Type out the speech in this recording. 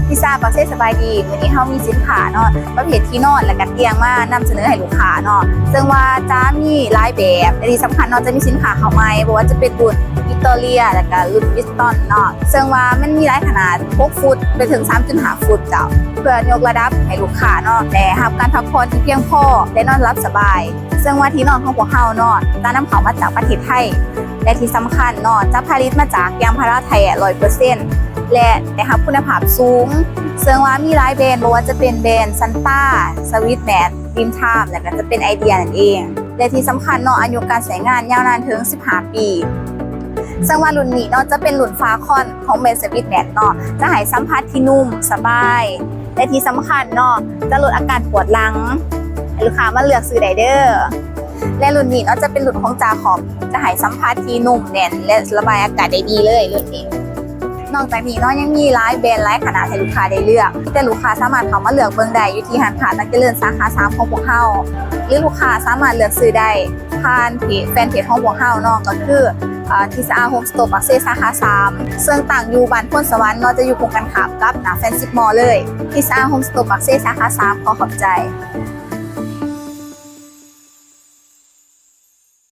ພິຊາປາກເຊ ສະບາຍດີ. ມື້ນີ້ເຮົາມີສິນຄ້າເນາະ ປະເພດທີ່ນອນ ແລະກະຕຽງມານຳສະເໜີໃຫ້ລູກຄ້າເນາະ. ເຊິ່ງວ່າຈະມີຫຼາຍແບບ ແລະທີ່ສຳຄັນເນາະ ຈະມີສິນຄ້າເຂົ້າໃໝ່ ບໍ່ວ່າຈະເປັນລຸ້ນວິກຕໍເຣຍ ແລະກະລຸ້ນວິສຕັນເນາະ. ເຊິ່ງວ່າມັນມີຫຼາຍຂະໜາດ ຫົກຟຸດ ໄປເຖິງສາມຈຸດຫ້າຟຸດເຈົ້າ ເພື່ອຍົກລະດັບໃຫ້ລູກຄ້າເນາະ ແລະຮັບການພັກຜ່ອນທີ່ພຽງພໍ ແລະນອນຫຼັບສະບາຍ. ເຊິ່ງວ່າທີ່ນອນຂອງພວກເຮົາເນາະ ຈະນຳເຂົ້າມາຈາກປະເທດໄທ ແລະທີ່ສຳຄັນເນາະ ຈະຜະລິດມາຈາກຢາງພາລາແທ້ຮ້ອຍເປີເຊັນ ແລະໄດ້ຮັບຄຸນນະພາບສູງ. ເຊິ່ງວ່າມີຫຼາຍແບຣນ ບໍ່ວ່າຈະເປັນແບຣນຊັນຕາ, ສະວິດແມັດ, ດຣີມທາມ ແລະກະຈະເປັນໄອເດຍນັ້ນເອງ. ແລະທີ່ສຳຄັນເນາະ ອາຍຸການໃຊ້ງານຍາວນານເຖິງສິບຫ້າປີ. ເຊິ່ງວ່າລຸ້ນນີ້ເນາະ ຈະເປັນລຸ້ນຟາຄອນຂອງແບຣນສະວິດແມັດເນາະ ຈະໃຫ້ສຳຜັດທີ່ນຸ້ມ, ສະບາຍ ແລະທີ່ສຳຄັນເນາະ ຈະລົດອາການປວດຫຼັງ. ໃຫ້ລູກຄ້າມາເລືອກຊື້ໄດ້ເດີ້. ແລະລຸ້ນນີ້ເນາະ ຈະເປັນລຸ້ນຂອງຈາຄອບ ຈະໃຫ້ສຳຜັດທີ່ນຸ້ມແໜ້ນ ແລະລະບາຍອາກາດໄດ້ດີເລີຍລຸ້ນນີ້. ນອກຈາກນີ້ເນາະ ຍັງມີຫຼາຍແບຣນຫຼາຍຂະໜາດໃຫ້ລູກຄ້າໄດ້ເລືອກ, ແຕ່ລູກຄ້າສາມາດເຂົ້າມາເລືອກເບິ່ງໄດ້ຢູ່ທີ່ຮ້ານຄ້າຕັນຈະເລີນສາຂາສາມຂອງພວກເຮົາ ຫຼືລູກຄ້າສາມາດເລືອກຊື້ໄດ້ຜ່ານເພຈ ແຟນເພຈຂອງພວກເຮົາເນາະ ກໍຄື ອາ ທີສອາ ໂຮມສະໂຕ ປາກເຊ ສາຂາສາມ ເຊິ່ງຕັ້ງຢູ່ບ້ານໂພນສະຫວັນເນາະ ຈະຢູ່ກົງກັນຂ້າມກັບໜ້າ Friendship Mall ເລີຍ. ທີສອາ ໂຮມສະໂຕ ປາກເຊ ສາຂາສາມ ຂໍຂອບໃຈ.